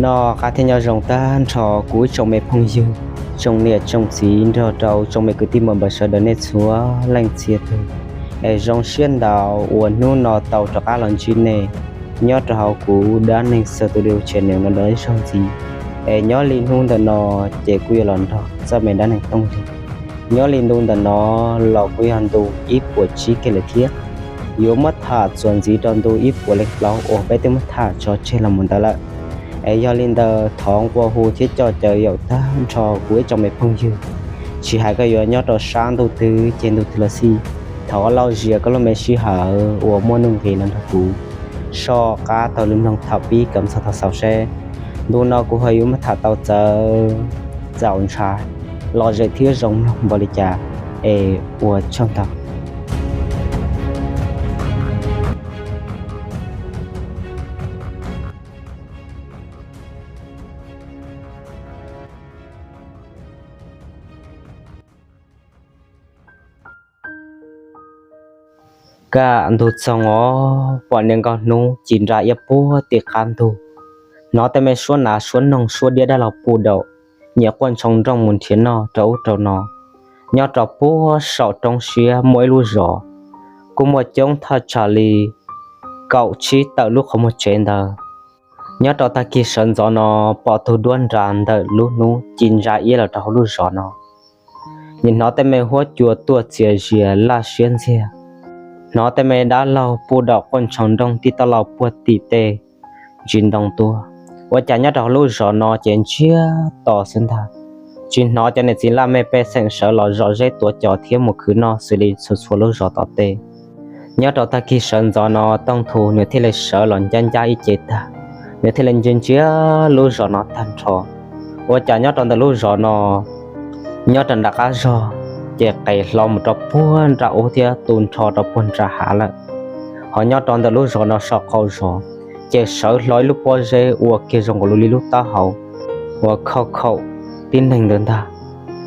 Noj qab thiab nyob zoo tag nrho kuv ib tsoom me phooj ywg, tsoom niam tsoom txiv nrog rau tsoom me kwv tij muam npawg sawv daws nej txhua leej txhia tug. Es zoo siab ntau uas hnub no tau rov qab los ntsib nej nyob rau hauv kuv dab neeg studio channel no dua ib zaug ntxiv. Es nyob li hnub ntawm no ces kuj yuav los nrog txoj me dab neeg tooj li. Nyob li ntu ntawm no los kuj yog ntu ib puas tsib kiag lawm thiab. Yuav muab tham txuas ntxiv rau ntu ib puas leej plaub uas peb twb muab tham tso tseg los mus ntawd lawm. Es yog li ntawd thov nqua hu thiab coj caw yaum tag nrho kuv ib tsoom me phooj ywg, tsis hais koj yuav nyob rau sab ntuj twg ces ntuj twg los xij, thov lauj zias koj lub me sij hawm uas muaj nuj nqis los nrog kuv soj qab taug lw mloog thaum pib kom txog thaum xaus seb ntu no kuv ho yuav muab tham tau txawv txaus ntshai, lom zem thiab zoo mloog npaum li cas. Es ua tsaug ntau. Kaj ntug txoog os, pom niaj nkauj hnub ci nra iab puag tim qab ntug, hnov tej me suab nas suab noog suab diab dab laug puj daum, nyiam quaj ntshoo nrooj mus nrhiav noj rau ub rau no. Nyob rau puag saum roob siab muaj ib lub zos, kuj muaj coob thaj tsam li kaum tsib tawm lub qhov muag tsev ntawd. Nyob rau tag kis sawv ntxov no, pom tug duab nra ntawm lub hnub ci ntsa iab los rau hauv lub zos no. Nim hnov tej me huab cua tuaj txias zias laj siab ntxiag, hnov tej me dab laug puj daum quaj ntshoo nrooj tib toj lauj puag tim tej ntsis ntoo tuaj. Ua cas nyob rau hauv lub zos no ces ntsiag to xwb ntag, tsis hnov cov niam txiv laj mej pej xeem sawv los zom zeb tuav cos thiab mus khwv noj xws li txhua txhua lub zos tom tej. Nyob rau tag kis sawv ntxov no Tooj Thu nws thiaj li sawv los ncab ncab ib ce tag, nws thiaj li ntsia ntsia lub zos no tag nrho. Ua cas nyob rau ntawm lub zos no, nyob rau nram qab zog, ces qes hlo mus rau puag nram ub thiab tu nrho rau puag nram hav lawm. Ho nyob rau ntawm lub zos no saum qaum zos, ces sawv hlo ib lub pob zeb ua kiag zoo nkaus li lub taub hau uas khauj khaum tib neeg ntawd ntag,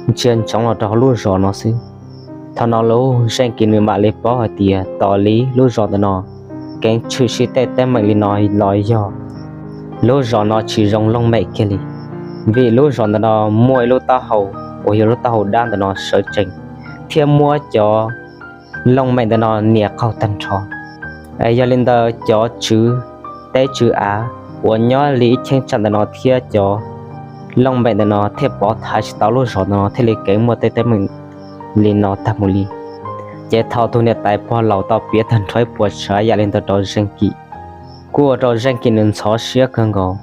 ntsia ntsoov los rau hauv lub zos no xwb. Thaum no lub Zeej Kis nws mam li paub hais tias tos li lub zos ntawm no keev tshwm sim tej teeb meem li no los yog lub zos no tsis zoo looj mem kiag li, vim lub zos ntawm no muaj ib lub taub hau uas yog lub taub hau dab ntawm no sawv tsees, thiab muab cov looj mem ntawm no nias qaug tag nrho. Es yog li ntawd cov tswv teb tswv av uas nyob li ib cheeb tsam ntawm no thiab cov looj mem ntawm no thiaj pov thaiv tsis tau lub zos ntawm no thiaj li keev muaj tej teeb meem li no tag mus li. Ces thaum tus niam tais pog laus tau piav tag nrho ib puas tsav yam li ntawd rau Zeej Kis, kuj ua rau Zeej Kis nws ntxhov siab kawg nkaus.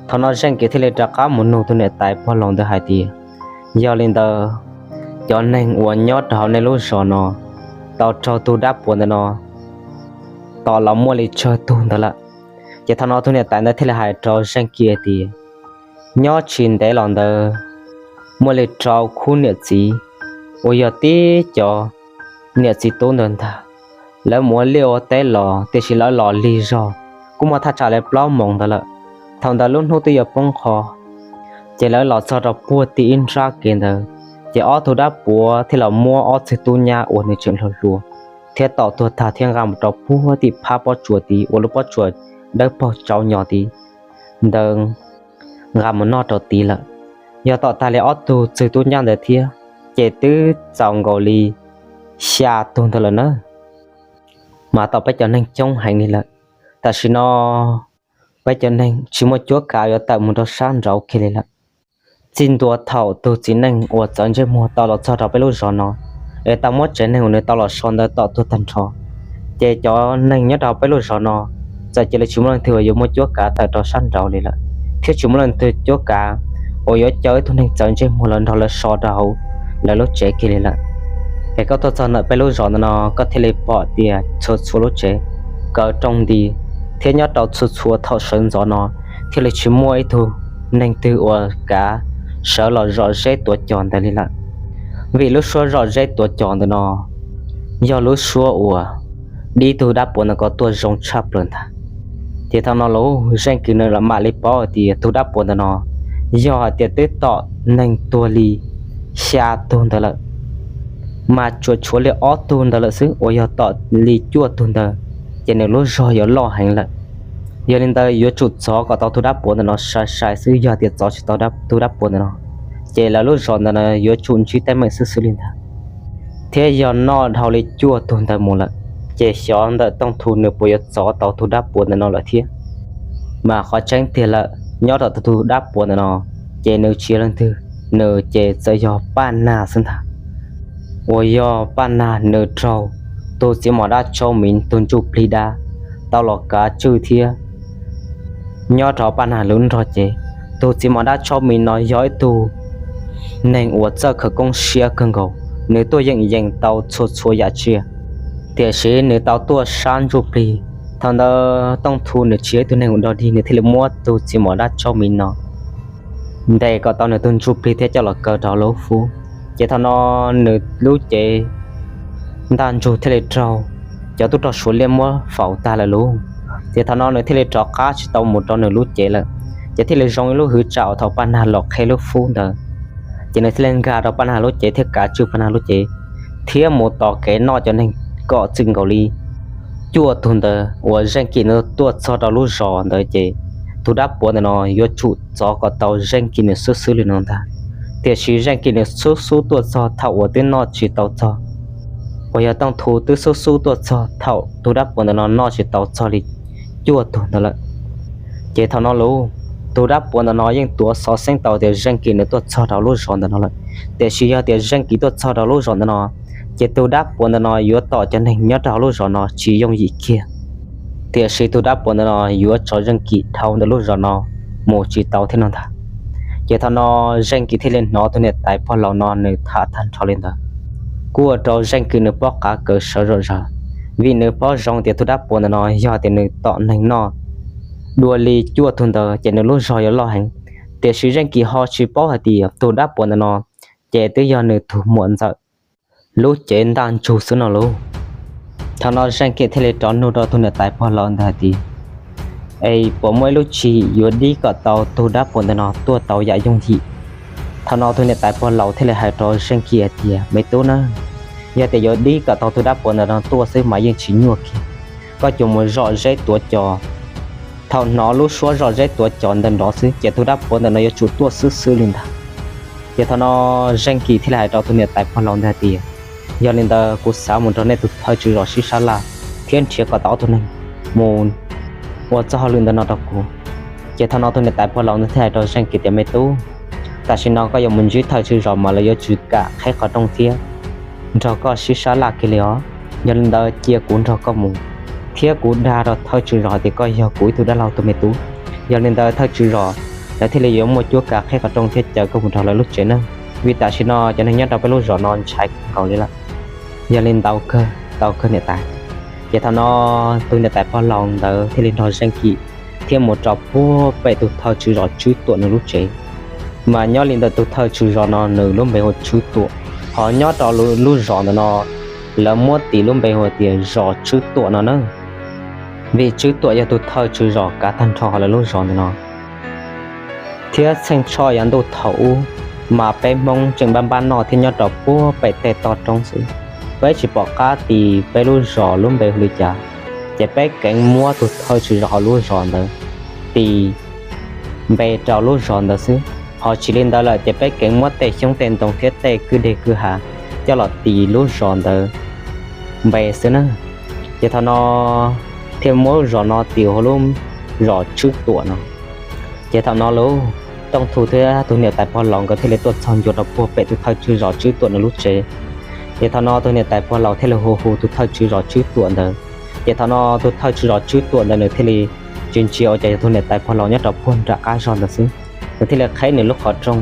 Thaum no Zeej Kis thiaj li rov qab mus nug tus niam tais pog laus ntawd hais tias, yog li ntawd, cov neeg uas nyob rau hauv nej lub zos no tau raug tug dab puav ntawm no tom los muaj li tsawg tug ntawd lawm? Ces thaum no tus niam tais ntawd thiaj li hais rau Zeej Kis hais tias, nyob tsis ntev los ntawd, muaj li rau khub niam txiv uas yog tib cov niam txiv tub ntawd ntag, lawv mus ua liaj ua teb los tiam sis lawv los lig zog, kuj muaj thaj tsam li plaub moos ntawd lawm. Thaum ntawd lub hnub twb yuav poob qho, ces lawv los txog rau puag tim ib nrab kev ntawd, ces ob tug dab puav thiaj los muab ob txwg tub nyab uas nws tseem hluas hluas thiab tom tuag tag thiab nqa mus rau puag tim phab pob tsuas tid uas lub pob tsuas dawb paug tsau nyos tid ntawd nqa mus noj rau tid lawm. Yog tom tag li ob tug txwg tub nyab ntawd thiab, ces twb txaus nkaus li xya tug ntawd lawm na. Mas tom peb cov neeg coob heev li lawm. Tam sim no peb cov neeg tsis muaj cuab kav yuav tawm mus rau sab nraud kiag li lawm. Txij ntua thaum tus txiv neej uas txawv ntsej muag tau los txog rau peb lub zos no, es tau muab tsev neeg uas nws tau los so ntawd tom tuag tag nrho, ces cov neeg nyob rau peb lub zos no txawm cia li tsis muaj leej twg uas yuav muaj cuab kav tawm rau sab nraud li lawm, thiab tsis muaj leej twg cuab kav uas yuav caw ib tug neeg txawv ntsej muag los nrog lawv so rau hauv lawv lub tsev kiag li lawm. Es koj tuaj txog ntawm peb lub zos ntawm no koj thiaj li pom tias txhua txhua lub tsev kaw rooj nti, thiab nyob rau txhua txhua thaum sawv ntxov no thiaj li tsis muaj ib tug neeg twg uas kav sawv los zom zeb tuav cos ntawd li lawm. Vim lub suab zom zeb tuav cos ntawm no yog lub suab uas dib tug dab puav ntawd kom tuaj zoo tshaj plaws ntag. Ces thaum no lub Zeej Kis nws mam li paub hais tias tus dab puav ntawm no yog hais tias twb tom neeg tuag li xya tug ntawd lawm, mas tsuas tshuav li ob tug ntawd lawm xwb uas yog tom li cuaj tug ntawd, ces nws lub zog yuav loj heev lawm. Yog li ntawd yuav tsum txov kom tau tus dab puav ntawm no sai sai xwb, yog tias txov tsis tau tus dab puav ntawm no, ces lawv lub zos ntawm no yuav tsum ntsib teeb meem xwb xwb li ntag. Thiab yog noj dhau li cuaj tug ntawd mus lawm, ces xyov ntawm Tooj Thu nws puas yuav txov tau tus dab puav ntawm no lawm thiab. Mas qhov tseeb tiag lawm, nyob rau tus dab puav ntawm no, ces nws tsis yog leej twg, nws ces txawm yog Paj Nag xwb ntag. Uas yog Paj Nag nws raug tus txiv mos dab tsaub miv tus ntsuj plig dab tau los kav tswj thiab. Nyob rau Paj Nag lub nrog ces, tus txiv mos dab tsaub miv no yog ib tug neeg uas txawj khawv koob siab kawg nkaus, nws tuaj yeem yees tau txhua txhua yam tsiaj. Tiam sis nws tau tuaj sab ntsuj plig, thaum ntawd Tooj Thu nws tsis yog ib tug neeg uas dog dig, nws thiaj li muab tus txiv mos dab tsaub miv no ntes kom tau nws tus ntsuj plig thiab coj los kaw rau lub fub. Ces thaum no nws lub cev ntaj ntsug thiaj li raug cov tub rog Suav liab muab faus tag lawm lauj. Ces thaum no nws thiaj li rov qab tsis tau mus rau nws lub cev lawm, ces thiaj li zoo ib lub hwv tsam uas thaum Paj Nag los qheb lub fub ntawd, ces nws thiaj li nkag rau Paj Nag lub cev thiab kav tswj Paj Nag lub cev, thiab mus tos kev noj cov neeg kom txwm nkaus li cuaj tug ntawd uas Zeej Kim nws tuaj txog rau lub zos ntawd ces tus dab puav ntawm no yuav tsum txov kom tau Zeej Kim nws xwb xwb li no ntag. Tiam sis Zeej Kim nws xub xub tuaj txog thaum uas twb noj tsis tau txog, uas yog Tooj Thu twb xub xub tuaj txog thaum tus dab puav ntawm no noj tsis tau txog li cuaj tug ntawd lawm. Ces thaum no lauj, tus dab puav ntawm no yeej tuav xov xeeb tau tias Zeej Kim nws tuaj txog rau lub zos ntawm no lawm. Tiam sis yog tias Zeej Kim tuaj txog rau lub zos ntawm no, ces tus dab puav ntawm no yuav tom cov neeg nyob rau hauv lub zos no tsis yooj yim kiag. Tiam sis tus dab puav ntawm no yuav tso Zeej Kim dhau ntawm lub zos no mus tsis tau thiab no ntag. Ces thaum no Zeej Kim thiaj li hnov tus niam tais pog laus no nws tham tag nrho li ntawd, kuj ua rau Zeej Kim nws paub qav kaws sawv zom zaws, vim nws paub zoo tias tus dab puav ntawm no yog tias nws tom neeg noj dua li cuaj tug ntawd ces nws lub zog yuav loj heev. Tiam sis Zeej Kim ho tsis paub hais tias tus dab puav ntawm no ces twb yog nws tus muam ntxawm lub cev ntaj ntsug xwb no lauj. Thaum no Zeej Kim thiaj li rov nug rau tus niam tais pog laus ntawd hais tias, es puas muaj ib lub tswv yim yuav dib kom tau tus dab puav ntawm no tuaj tau yam yooj yim? Thaum no tus niam tais pog laus thiaj li hais rau Zeej Kim hais tias, me tub na, yog tias yuav dib kom tau tus dab puav ntawm no tuaj xwb mas yeej tsis nyuaj kiag. Koj tsuas mus zom zeb tuav cos. Thaum hnov lub suab zom zeb tuav cos ntawd nrov xwb ces tus dab puav ntawm no yuav tsum tuaj xwb xwb li ntag. Ces thaum no Zeej Kim thiaj li hais rau tus niam tais pog laus ntawd hais tias, yog li ntawd kuv xav mus nrog nej tus thawj tswv zos sib sab laj thiab nrhiav kom tau ob tug neeg mus ua txoj hauj lwm ntawm no rau kuv. Ces thaum no tus niam tais pog laus ntawd thiaj hais rau Zeej Kim tias, me tub, tam sim no koj yuav mus ntsib thawj tswv zos mas lawv yuav tsis kam qheb qhov rooj thiab nrog koj sib sab laj kiag li os. Yog li ntawd cia kuv nrog koj mus, thiab kuv dag rau thawj tswv zos hais tias koj yog kuv ib tug dab laug tus me tub. Yog li ntawd thawj tswv zos lawv thiaj li yuav muaj cuab kav qheb qhov rooj thiab caw koj mus rau lawv lub tsev na, vim tam sim no cov neeg nyob rau peb lub zos no ntshai kawg nkaus li lawm. Yog li ntawd, tau kawg niam tais. Ces thaum no tus niam tais pog laus ntawd thiaj li nrog Zeej Kim thiab mus rau puag pem tus thawj tswv zos Tswb Tuam nws lub tsev. Mas nyob li ntawm tus thawj tswv zos no nws lub npe hu Tswb Tuam, ho nyob rau lub zos ntawm no lawv muab tis lub npe hu tias zos Tswb Tuam no na, vim Tswb Tuam yog tus thawj tswv zos kav tag nrho hauv lawv lub zos ntawm no. Thiab txheej tshoj yav ntuj thaum ub, mas peb Hmoob tseem npaj npaj noj thiab nyob rau puag pem tej toj roob xwb. Peb tsis pom qab tis peb lub zos lub npe hu li cas, ces peb keev muab tus thawj tswv zos hauv lub zos ntawd tis npe rau lub zos ntawd xwb. Ho tsis li ntawd lawm ces peb keev muab tej xyoob tej ntoo thiab tej kwj deg kwj ha coj los tis lub zos ntawd npe xwb na. Ces thaum no thiaj muab lub zos no tis hu lub zos Tswb Tuam no. Ces thaum no lauj, Tooj Thu thiab tus niam tais pog laus nkawd thiaj li tuaj txog ncua rau puag pem tus thawj tswv zos Tswb Tuam nws lub tsev. Ces thaum no tus niam tais pog laus thiaj li hu hu tus thawj tswv zos Tswb Tuam ntawd. Ces thaum no tus thawj tswv zos Tswb Tuam ntawd nws thiaj li tsis ntsia ua cas yog tus niam tais pog laus nyob rau puag nram qab zos ntawd xwb, nws thiaj li qheb nws lub qhov rooj.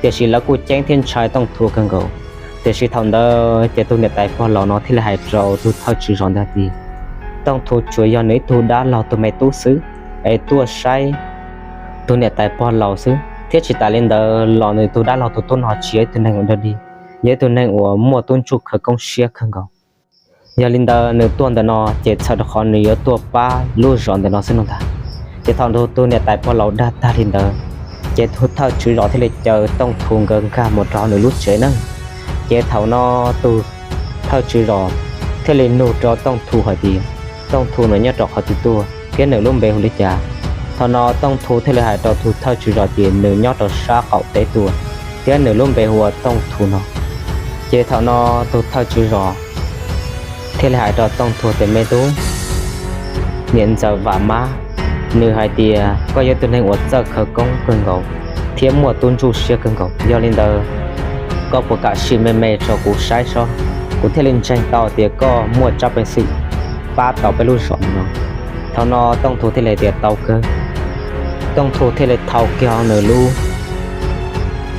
Tiam sis lawv kuj ceeb thiab ntshai Tooj Thu kawg nkaus. Tiam sis thaum ntawd ces tus niam tais pog laus no thiaj li hais rau tus thawj tswv zos ntawd hais tias, Tooj Thu tsuas yog nws ib tug dab laug tus me tub xwb, es tuaj saib tus niam tais pog laus xwb, thiab tsis tas li ntawd los nws tus dab laug tus tub no tsis yog ib tug neeg uas dog dig, yog ib tug neeg uas muaj tub ntsuj khawv koob siab kawg nkaus. Yog li ntawd nws tuaj ntawm no ces txhawm rau qhov nws yuav tuaj pab lub zos ntawm no xwb no ntag. Ces thaum tus niam tais pog laus dag tag li ntawd, ces tus thawj tswv zos thiaj li caw Tooj Thu nkawd nkag mus rau nws lub tsev na. Ces thaum no tus thawj tswv zos thiaj li nug rau Tooj Thu hais tias, Tooj Thu, nws nyob rau qhov twg tuaj? thiab nws lub npe hu li cas. Thaum no Tooj Thu thiaj li hais rau tus thawj tswv zos tias nws nyob rau sab qaum teb tuaj, thiab nws lub npe hu ua Tooj Thu no. Ces thaum no tus thawj tswv zos thiaj li hais rau Tooj Thu tias, me tub, niam ntxawm Vam Mab, nws hais tias koj yog tug neeg uas txawj khawv koob kawg nkaus thiab muaj tub ntsuj siab kawg nkaus. Yog li ntawd, koj puas kam sim me me rau kuv saib sob, kuv thiaj li ntseeg tau tias koj muaj tsab peev xwm pab tau peb lub zos no. Thaum no Tooj Thu thiaj li tias tau kawg. Tooj Thu thiaj li thau kiag nws lub,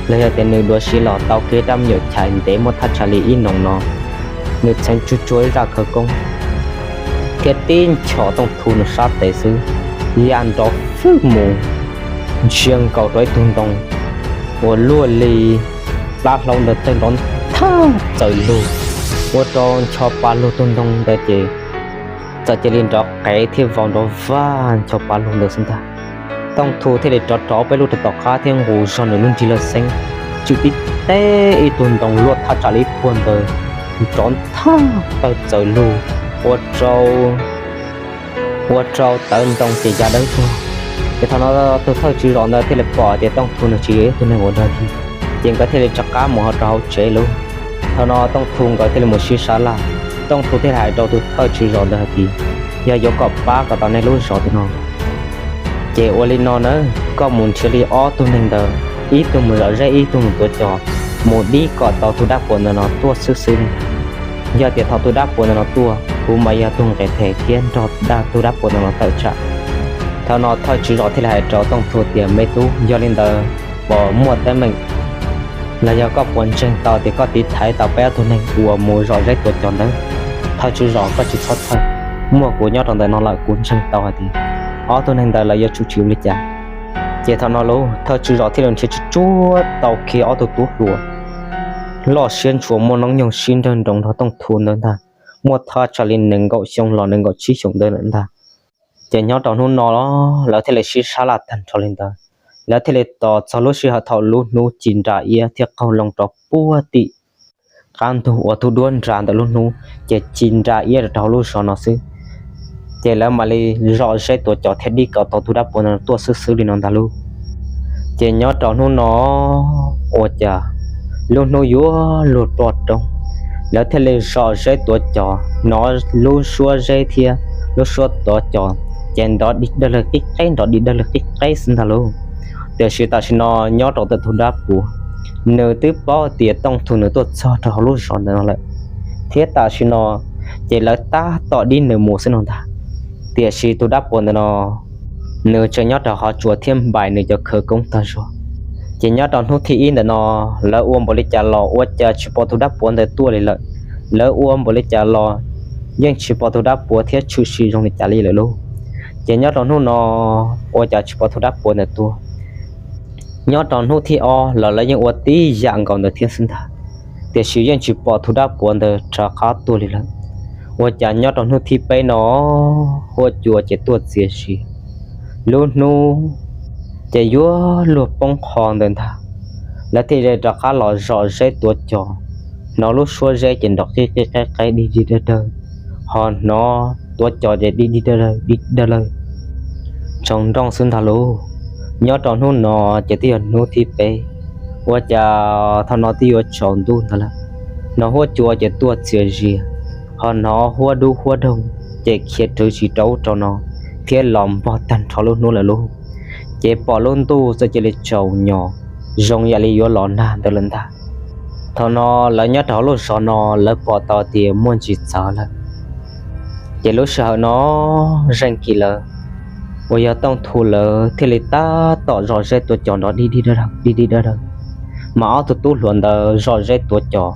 los yog tias nws duav siv los tau kiag rab me nyuam chais ntev muaj thaj tsam li ib noo no, nws txheev tsuag tsuag ib zaj khawv koob thiab tib nchos Tooj Thu nws sab tes xwb, ya nrov fwj mus ntsia nkaus rau ib tug ntoo uas luaj li plab hlaub ntawd tawg nrov thaj txawm lug, ua rau ncho pa lug tug ntoo ntawd ces txawm cia li nrov qev thiab vau nrov vaj ncho pa lug ntawd xwb ntag. Tooj Thu thiaj li rov rov peb lub rau tom qab thiab nqus zog nws lub nrig laj xeeb, tswm tib teb ib tug ntoo luaj thaj tsam li ib puag ntawd nrov thaj tawg txawm lug, ua rau ua rau tawv ntoo ces ya dawb vog. Ces thaum no tus thawj tswv zos ntawd thiaj li pom tias Tooj Thu nws tsis yog ib tug neeg uas dag dig, ces nkawd thiaj li rov qab mus rau hauv tsev lauj. Thaum no Tooj Thu nkawd thiaj li mus sib sab laj. Tooj Thu thiaj li hais rau tus thawj tswv zos ntawd hais tias, yog yuav kom pab kom tau nej lub zos tim no, ces ua li no nawb, koj mus nrhiav li ob tug neeg ntawd, ib tug mus zom zeb ib tug mus tuav cos, mus dib kom tau tus dab puas ntawm no tuaj xwb xwb li. Yog tias thaum tus dab puas ntawm no tuaj, kuv mas yog tus nqes them thiab nrog tus dab puas ntawm no tawm tsam. Thaum no thawj tswv zos thiaj li hais rau Tooj Thu tias, me tub, yog li ntawd puas muaj teeb meem los yog koj puas ntseeg tau tias koj tiv thaiv tau peb ob tug neeg uas mus zom zeb tuav cos ntawd? Thawj tswv zos, koj tsis txhob txhawj, muaj kuv nyob rau ntawm no lawm kuv ntseeg tau hais tias ob tug neeg ntawd lawv yuav tsum tsis ua li cas. Ces thaum no lauj, thawj tswv zos thiaj li nrhiav tsis tsuag tau kiag ob tug tub hluas loj siab ntshua muaj noob nyoog sib nrawg nroos nrog Tooj Thu ntawd ntag, muaj thaj tsam li nees nkaum xyoo los nees nkaum tsib xyoos ntawd lawm ntag. Ces nyob rau hnub no lawv thiaj li sib sab laj tag nrho li ntawd. Lawv thiaj li tos txog lub sij hawm thaum lub hnub ci nra iab thiab qaug loo rau puag tim qab ntug uas tus duab nra ntawm lub hnub, ces ci nra iab rau hauv lub zos no xwb. Ces lawv mam li zom zeb tuav cos thiab dib kom tau tus dab puas ntawm no tuaj xwb xwb li no ntag lauj. Ces nyob rau hnub no ua cas lub hnub yuav luag ploj roob, lawv thiaj li zom zeb tuav cos, hnov lub suab zeb thiab lub suab tuav cos ces nrov dig dawg lawg qib qeb, nrov dig dawg lawg qib qeb xwb ntag lauj. Tiam sis tam sim no nyob rau ntawm tus dab puas, nws twb paub tias Tooj Thu nws tuaj txog rau hauv lub zos ntawm no lawm, thiab tam sim no ces lawv tab tom dib nws mus xwb no ntag. Tiam sis tus dab puas ntawm no nws tseem nyob rau hauv tsuas thiab npais nws cov khawv koob tag zog. Ces nyob rau hnub thib ib ntawm no, lawv ua npaum li cas los ua cas tsis pom tus dab puas ntawd tuaj li lawm. Lawv ua npaum li cas los yeej tsis pom tus dab puas thiab tshwm sim zoo li cas li lawm lauj. Ces nyob rau hnub no ua cas tsis pom tus dab puas ntawd tuaj. Nyob rau hnub thib ob los lawv yeej ua tib yam nkaus ntawd thiab xwb ntag, tiam sis yeej tsis pom tus dab puas ntawd rov qab tuaj li lawm. Ua cas nyob rau hnub thib peb no huab cua ces tuaj txias zi, lub hnub ces yuav luag poob qho ntawd ntag. Lawv thiaj li rov qab los zom zeb tuav cos, hnov lub suab zeb ces nrov qib qib qeb qeb dig dig dawg dawg, ho hnov tuav cos ces dig dig dawg dawg dig dawg dawg, tsaus nrooj xwb ntag lauj. Nyob rau hnub no ces twb yog hnub thib peb, ua cas thaum no twb yuav tsaus ntuj ntag lawm, hnov huab cua ces tuaj txias zias, ho hnov huab dub huab doog ces khiav rwv sis rau ub rau no thiab los npog tag nrho lub hnub lawm lauj. Ces pom lub ntuj txawm cia li tsaus nyos zoo yam li yuav los nag ntawd lawm ntag. Thaum no lawv nyob rau hauv lub zos no lawv pom tau tias muaj ntsis txawv lawm. Ces lub sij hawm no Zeej Kim lawv uas yog Tooj Thu lawv thiaj li tab tom zom zeb tuav cos nrov dig dig dawg dig dig dawg dawg, mas ob tug tub hluas ntawd zom zeb tuav cos,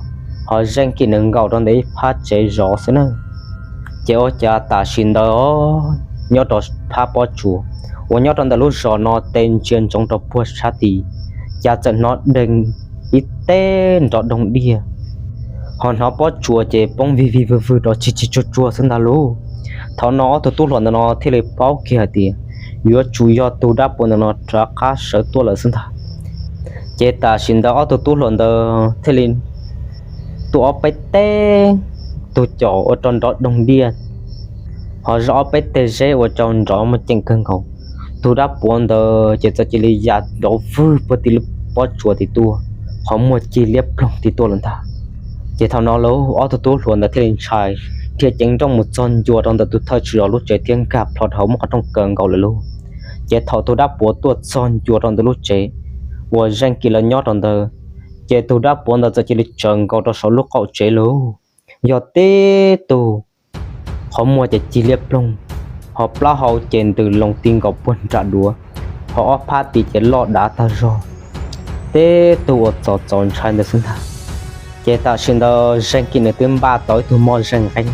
ho Zeej Kim nws nkaum rau ntawm ib phab tsev zov xwb na. Ces ua cas tam sim ntawd nyob rau phab pob tsuas uas nyob rau ntawm lub zos no tes ntsia ntsoov rau puag sab tid, cas txawm hnov deeg ib teg nrov doog diaj, ho hnov pob tsuas ces poob vig vig vwg vwg rau tsis tsis tsuag tsuag xwb ntag lauj. Thaum no ob tug tub hluas ntawm no thiaj li paub kiag hais tias yuav tsum yog tus dab puas ntawm no rov qab sawv tuaj lawm xwb ntag. Ces tam sim ntawd ob tug tub hluas ntawd thiaj li tuav ob peb teg tus cos ua rau nrov doog diaj, ho zoj ob peb teg zeb ua rau nrov muaj ceem kawg nkaus. Tus dab puav ntawd ces txawm cia li ya nrov vwg puag tim lub pob tsuas tim tuaj, qhov muag cig liab ploog tim tuaj lawm ntag. Ces thaum no lauj, ob tug tub hluas ntawd thiaj li ntshai, dhia ceev nrooj mus txog ncua rau ntawm tus thawj tswj zos lub tsev thiab nkag plho rau hauv muaj qhov rooj kawg nkaus lawm lauj. Ces thaum tus dab puav tuaj txog ncua rau ntawm lub tsev uas Zeej Kim lawv nyob rau ntawd, ces tus dab puav ntawd txawm cia li tsaws nkaus rau saum lub qaum tsev lauj. Yog tib tug qhov muag ces cig liab ploog, ho plaub hau ces ntws loo ti nkaus puag nram duav, ho ob phab tis ces loj dav tag zog, tib tug uas txaus txaus ntshai ntawd xwb ntag. Ces tam sim ntawd Zeej Kim nws twb npaj tau ib tug moj zeeg nqeeb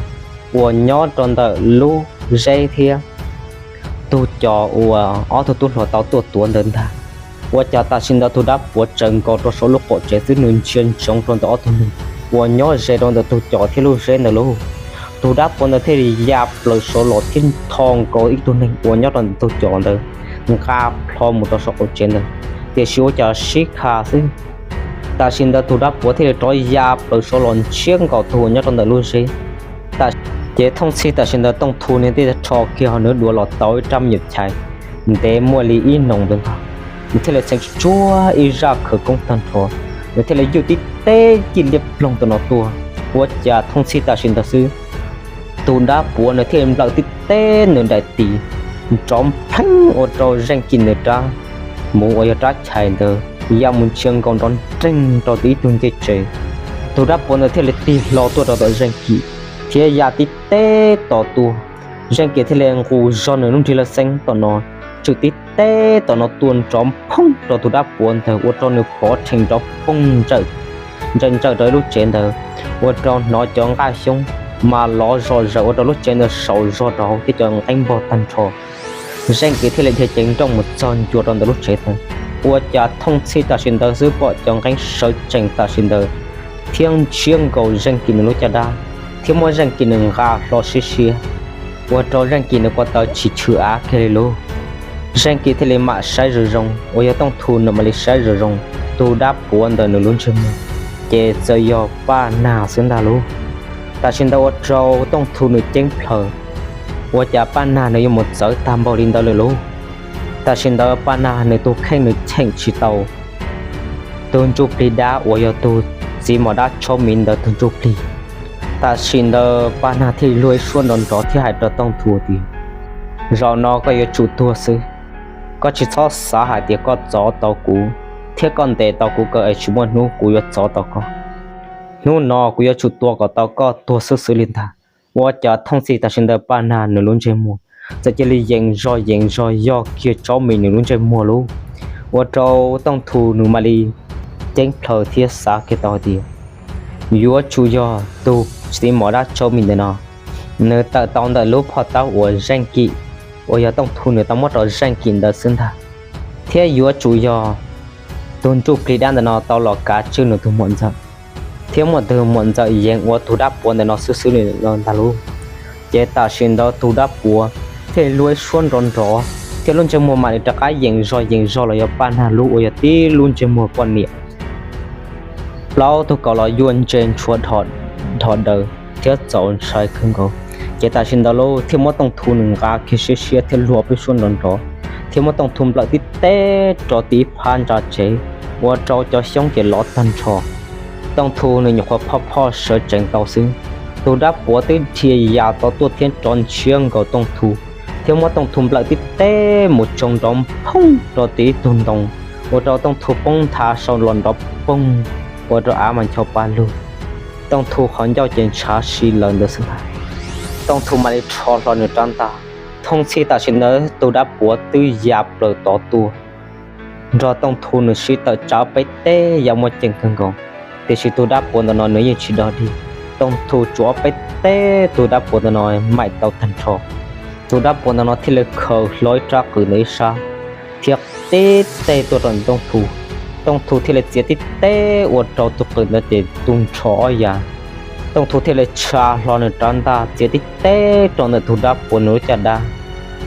uas nyob rau ntawm lub zeb thiab tug cos uas ob tug tub hluas tau tuaj tuav ntawd ntag. Ua cas tam sim ntawd tus dab puav tsaws nkaus rau saum lub qaum tsev xwb nws ntsia ntsoov rau ntawm ob tug neeg uas nyob ze rau ntawm tug cos thiab lub zeb ntawd lauj. Tus dab puav ntawd thiaj li ya plaws saud los thiab tho nkaus ib tug neeg uas nyob rau ntawm tug cos ntawd nqa plho mus rau saum qaum tsev ntawd, tiam sis ua cas sib kha xwb, tam sim ntawd tus dab puav thiaj li rov ya plaws saud los ntsiab nkaus tus uas nyob rau ntawm lub zeb. Ces thooj txhij tam sim ntawd Tooj Thu nws thiaj rho kiag hauv nws duav los tau ib rab me nyuam chais ntev muaj li ib noos ntawd ntag. Nws thiaj li txheev tsuag ib zaj khawv koob tag nrho, nws thiaj li yuj tib teb cig liab ploog tus no tuaj. Ua cas thooj txhij tam sim ntawd xwb, tus dab puav nws thiaj li nplawm tib teb nws daim tis nrov npleeb ua rau Zeej Kim nws rab muv uas yog rab chais ntawd ya mus ntsia nkaus nrov nreeg rau tim ib tug ncej tsev. Tus dab puav ntawd thiaj li tig hlo tuaj rau tom Zeej Kim thiab ya tib teb tom tuaj. Zeej Kim thiaj li nqus zog nws lub nrig lawj xeeb tom no, tswm tib teb tom no tuaj nrov nphooj rau tus dab puav ntawd ua rau nws pov rhees nrov poog ntsawm ntsawm rau ib lub tsev ntawd, ua rau hnov cov nqaj xyoob mas lov zom zaws ua rau lub tsev ntawd saum zog rau hauv thiab cov nqeeb npog tag nrho. Zeej Kim thiaj li dhia ceev nrooj mus txog ncua rau ntawm lub tsev ntawd, ua cas thooj txhij tam sim ntawd xwb pom cov nqeeb sawv tsees tam sim ntawd thiab ntsiab nkaus Zeej Kim nws lub caj dab, thiab muab Zeej Kim nws nqa hlo siab siab, ua rau Zeej Kim nws ko taw tsis chwm av kiag li lauj. Zeej Kim thiaj li mam saib zoo zoo, uas yog Tooj Thu nws mam li saib zoo zoo tus dab puav ntawm nws lub ntsej muag, ces txawm yog Paj Nag xwb ntag lauj. Tam sim ntawd ua rau Tooj Thu nws ceeb plhaws, ua cas Paj Nag nws yuav mus txawv tag npaum li ntawd lawm lauj. Tam sim ntawd Paj Nag nws tus kheej nws cheem tsis tau tus ntsuj plig dab uas yog tus txiv mos dab tshaub miv ntawd tus ntsuj plig. Tam sim ntawd Paj Nag thiaj li luag ib suab nrov nrov thiab hais rau Tooj Thu tias, zaum no koj yuav tsum tuag xwb. Koj tsis txhob xav hais tias koj txov tau kuv thiab koj ntes tau kuv kawg es tsis muaj hnub kuv yuav txov tau koj. Hnub no kuv yuav tsum tua kom tau koj tuag xwb xwb li ntag. Ua cas thooj txhij tam sim ntawd Paj Nag nws lub ntsej muag txawm cia li yees zog yees zog yog kiag tshaub miv nws lub ntsej muag lauj. Ua rau Tooj Thu nws mam li ceeb plhaws thiab xav kiag tau hais tias yuav tsum yog tus txiv mos dab tshaub miv ntawm no, nws tawm tau ntawm lub phoj tawb uas Zeej Kim, uas yog Tooj Thu nws tau muab rau Zeej Kim ntawd xwb ntag. Thiab yuav tsum yog tus ntsuj plig dab ntawm no tau los kav tswj nws tus muam ntxawm, thiab muaj tus muam ntxawm yees ua tus dab puav ntawm no xwb xwb li ntag lauj. Ces tam sim ntawd tus dab puav thiaj li luag ib suab nrov nrov thiab lub ntsej muag mam li rov qab yees zog yees zog los yog Paj Nag lub uas yog tib lub ntsej muag poj niam. Plaub tug kaus los yuav ntse ntshua dhos daws thiab txaus ntshai kawg nkaus. Ces tam sim ntawd lauj thiaj muab Tooj Thu nws nqa kiag siab siab thiab luag peb suab nrov nrov, thiab muab Tooj Thu nplawm tib teb rau tim ib phab ntsa tsev, ua rau cov xyoob ces lov tag nrho. Tooj Thu nws nyuam qhuav phoj phoj sawv tsees tau xwb, tus dab puav twb dhia ya tau tuaj thiab rov ntsiab nkaus Tooj Thu, thiab muab Tooj Thu nplawm tib teb mus tsoo nrov nphooj rau tim ib tug ntoo, ua rau Tooj Thu poob nthav saud los nrov poog, ua rau av mas ncho pa lug. Tooj Thu qhov ncauj ces ntshav si lawm ntawd xwb ntag. Tooj Thu mam li rho hlo nws rab ntaj. Thooj txhij tam sim ntawd tus dab puav twb ya plaws tod tuaj, nrog Tooj Thu nws sib tawm tsa ob peb teg ya muaj ceem kawg nkaus, tiam sis tus dab puav ntawm no nws yeej tsis dog dig. Tooj Thu tsuas ob peb teg tus dab puav ntawm no maim tau tag nrho. Tus dab puav ntawm no thiaj li khaws hlo ib rab qws ntawm ib sab thiab tib teg tuaj rau ntawm Tooj Thu. Tooj Thu thiaj li txiav tib teg ua rau tus qws ntawd ces tu nrho ob yav. Tooj Thu thiaj li tsa hlo nws rab ntaj txiav tib teg rau ntawm tus dab puav nws lub caj dab,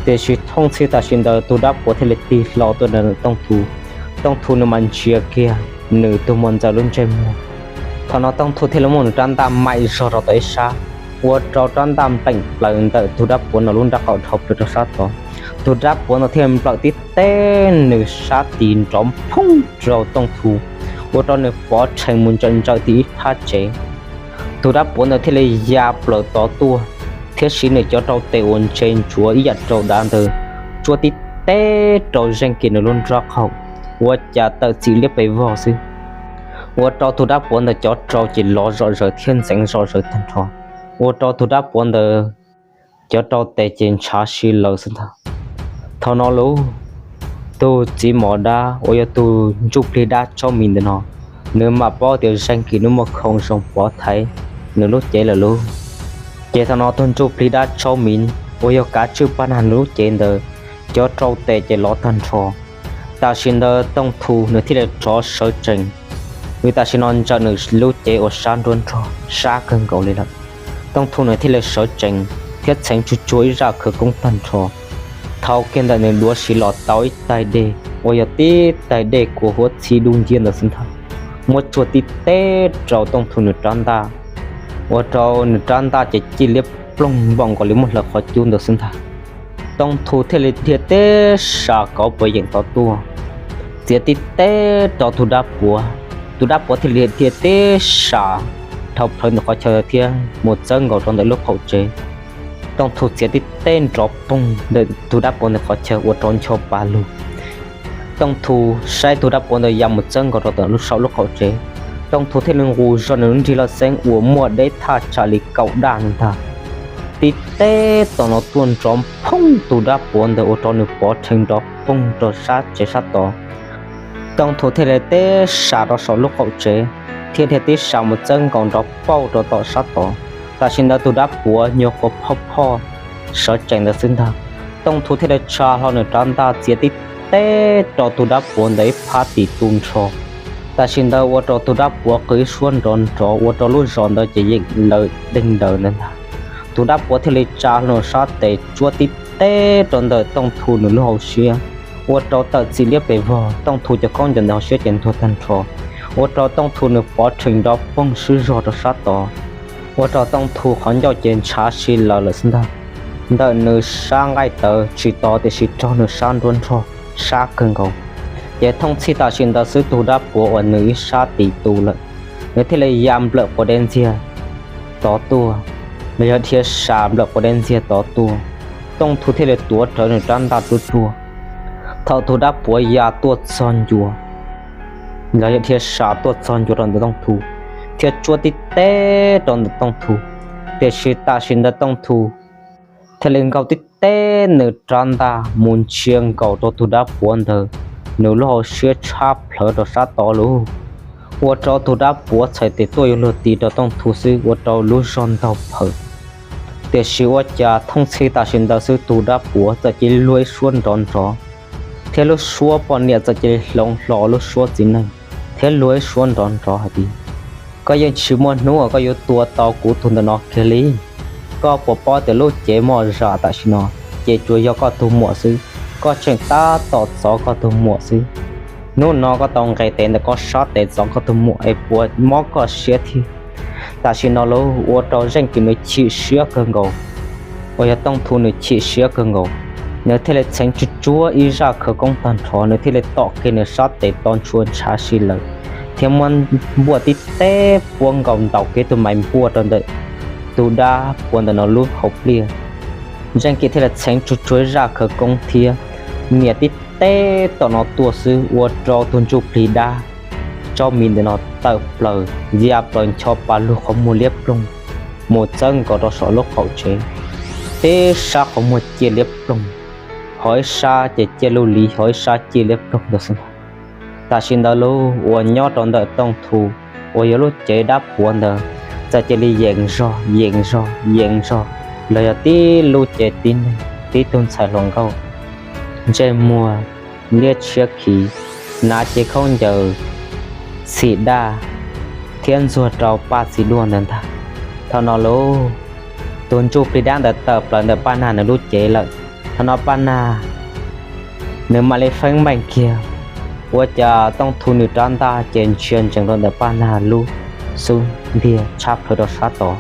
tiam sis thooj txhij tam sim ntawd tus dab puav thiaj li tig hlo tuaj ntawm Tooj Thu. Tooj Thu nws mas ntsia kiag nws tus muam ntxawm lub ntsej muag. Thaum no Tooj Thu thiaj li muab nws rab ntaj maim zog rau tom ib sab, ua rau rab ntaj npleem plaws ntawm tus dab puav ntawd lub nrab qaum dhau plaws rau sab tod. Tus dab puav ntawd thiaj nplawm tib teg nws sab tis nrov phoob rau Tooj Thu, ua rau nws pov rhees mus ntsawm ntsawm tim ib phab tsev. Tus dab puav ntawd thiaj li ya plaws tod tuaj, thiab siv nws cov rau tes uas ntse ntsuav ib yam rau dav ntawd tsuab tib teg rau Zeej Kim nws lub nrob qaum, ua cas tawm txim liab pes vog xwb. Ua rau tus dab puav ntawd cov rau ces lov zom zaws thiab ntxeev zom zaws tag nrho, ua rau tus dab puav ntawd cov rau tes ces ntshav si lawm xwb ntag. Thaum no lauj, tus txiv mos dab uas yog tus ntsuj plig dab Tsaub Mis ntawm no, nws mam paub tias Zeej Kim nws muaj khoom zoo pov thaiv nws lub cev lawm lauj. Ces thaum no tus ntsuj plig dab Tsaub Mis uas yog kav tswj Paj Nag nws lub cev ntawd, cov rau tes ces lov tag nrho. Tam sim ntawd Tooj Thu nws thiaj li rov sawv tsees, vim tam sim no ntsaws nws lub cev uas sab nruab nrog sab kawg nkaus li lawm. Tooj Thu nws thiaj li sawv tsees thiab txheev tsuag tsuag ib zaj khawv koob tag nrho. Thaum kiag ntawm nws duav siv los tau ib tais dej uas yog tib tais dej kua huab txhib dub nciab ntawd xwb ntag, muab tsuag tib teg rau Tooj Thu nws rab ntaj, ua rau nws rab ntaj ces cig liab ploog npaum nkaus li muaj hlawv qhov cub ntawd xwb ntag. Tooj Thu thiaj li dhia tib sam kauv puas yeem tod tuaj, txiav tib teg rau tus dab puav. Tus dab puav thiaj li dhia tib sam dhau plawv ntawm qhov chaw thiab mus txawb nkaus rau ntawm lub qaum tsev. Tooj Thu txiav tib teg nrov poog ntawm tus dab puav ntawd qhov chaw ua rau ncho pa lug. Tooj Thu saib tus dab puav ntawd ya mus txawb nkaus rau ntawm lub saum lub qaum tsev. Tooj Thu thiaj li nqus zog nws lub nrig loj xeeb uas muaj deb thaj tsam li kaum daj ntag, tib teg tom no tuaj nrov phoob tus dab puav ntawd ua rau nws pov rhees nrov poog rau sab tsev sab tod. Tooj Thu thiaj li tib sam rau saum lub qaum tsev, thiab dhia tib sam mus txawb nkaus nrov pauj rau tom sab tod. Tam sim ntawd tus dab puav nyuag quas phoj phoj sawv tsees ntawd xwb ntag. Tooj Thu thiaj li tsa hlo nws rab ntaj txiav tib teg rau tus dab puav ntawd ib phab tim tu nrho. Tam sim ntawd ua rau tus dab puav qw ib suab nrov nrov ua rau lub zos ntawd ces yeej lawv deeg daws ntawd ntag. Tus dab puav thiaj li tsa hlo nws sab tes tsuab tib teg rau ntawm Tooj Thu nws lub hauv siab, ua rau tawm txim liab pes vog. Tooj Thu cov khaub ncaws ntawm hauv siab ces ntuag tag nrho, ua rau Tooj Thu nws pov rhees nrov poog swb zog rau sab tod, ua rau Tooj Thu qhov ncauj ces ntshav si lawm lawm xwb ntag. Ntawm nws sab nqaij tawv tsis to tiam sis raug nws sab nruab nrog sab kawg nkaus. Ces thooj txhij tam sim ntawd xwb tus dab puav uas nws ib sab tim tu lawm, nws thiaj li ya nplawm quav dej ntxiag tod tuaj, los yog dhia sam nplawm quav dej ntxiag tod tuaj. Tooj Thu thiaj li tuav rawv nws rab ntaj ruaj ruaj. Thaum tus dab puav ya tuaj txog ncua, los yog dhia sam tuaj txog ncua rau ntawm Tooj Thu, thiab tsuab tib teg rau ntawm Tooj Thu, tiam sis tam sim ntawd Tooj Thu thiaj li nkaug tib teg nws rab ntaj mus ntsia nkaus rau tus dab puav ntawd, nws lub hauv siab tshab plhawv rau sab tod lauj. Ua rau tus dab puav txhais tes tuaj yuav luag ti rau Tooj Thu xwb ua rau lub zog ntaug phawm. Tiam sis ua cas thooj txhij tam sim ntawd xwb tus dab puav txawm cia li luag ib suab nrov nrov, thiab lub suab poj niam txawm cia li hloov hlo lub suab txiv neej, thiab luag ib suab nrov nrov hais tias, koj yeej tsis muaj hnub uas koj yuav tua tau kuv tus ntawm no kiag li. Koj puas paub tias lub cev moj zam tam sim no ces tsuas yog koj tus muam xwb, koj tseem tab tom txov koj tus muam xwb. Hnub no koj tau nqes tes ntawm koj sab tes txov koj tus muam es puas mob koj siab thiab. Tam sim no lauj, ua rau Zeej Kim nws chim siab kawg nkaus, uas yog Tooj Thu nws chim siab kawg nkaus, nws thiaj li txheev tsuag tsuag ib zaj khawv koob tag nrho, nws thiaj li tom kiag nws sab tes to ntshua ntshav si lawm, thiab muab npuaj tib teg puab nkaus ntaus kiag tus mais npuaj rau ntawm tus dab puav ntawm no lub hauv pliaj. Zeej Kim thiaj li txheev tsuag tsuag ib zaj khawv koob thiab nias tib teg tom no tuaj xwb ua rau tus ntsuj plig dab Tsaub Mis ntawm no tawm plaws ya plaws ncho pa lug qhov muag liab ploog mus txawb nkaus rau saum lub qaum tsev. Tib sab qhov muag ciaj liab ploog, ho ib sab ces ciaj lub liv, ho ib sab ciaj liab ploog ntawd xwb ntag. Tam sim ntawd lub uas nyob rau ntawm Tooj Thu uas yog lub cev dab puav ntawd txawm cia li yeem zog yeem zog yeem zog los yog tib lub cev tib neeg tib tug ntxhais hluas nkauj, ntsej muag liab tshiab khiv, hnav cev khaub ncaws txhim daj thiab ntxuag rau paj txiv duaj ntawd ntag. Thaum no lauj, tus ntsuj plig dab ntawd tawm plaws ntawm Paj Nag nws lub cev lawm. Thaum no Paj Nag nws mam li feeb meej kiag, ua cas Tooj Thu nws rab ntaj ces ntsia ntsees rau ntawm Paj Nag lub xub ntiag tshab plhawv rau sab tod.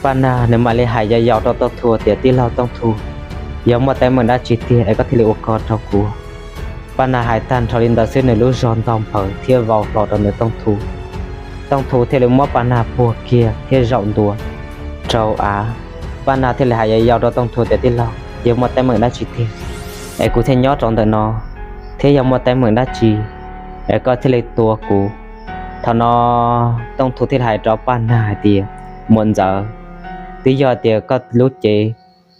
Paj Nag nws mam li hais yau yau rau Tooj Thu tias, Tij laug Tooj Thu, yog muaj teeb meem dab tsi tiag es koj thiaj li ua ko rau kuv? Paj Nag hais tag nrho li ntawd xwb nws lub zog ntog nphaws thiab vau hlo rau ntawm Tooj Thu. Tooj Thu thiaj li muab Paj Nag puag kiag thiab zaum ntua rau av. Paj Nag thiaj li hais yau yau rau Tooj Thu tias, Tij laug, yog muaj teeb meem dab tsi tiag es kuv thiaj nyob rau ntawm no, thiab yog muaj teeb meem dab tsi es koj thiaj li tua kuv? Thaum no Tooj Thu thiaj li hais rau Paj Nag hais tias, Muam ntxawm, twb yog tias koj lub cev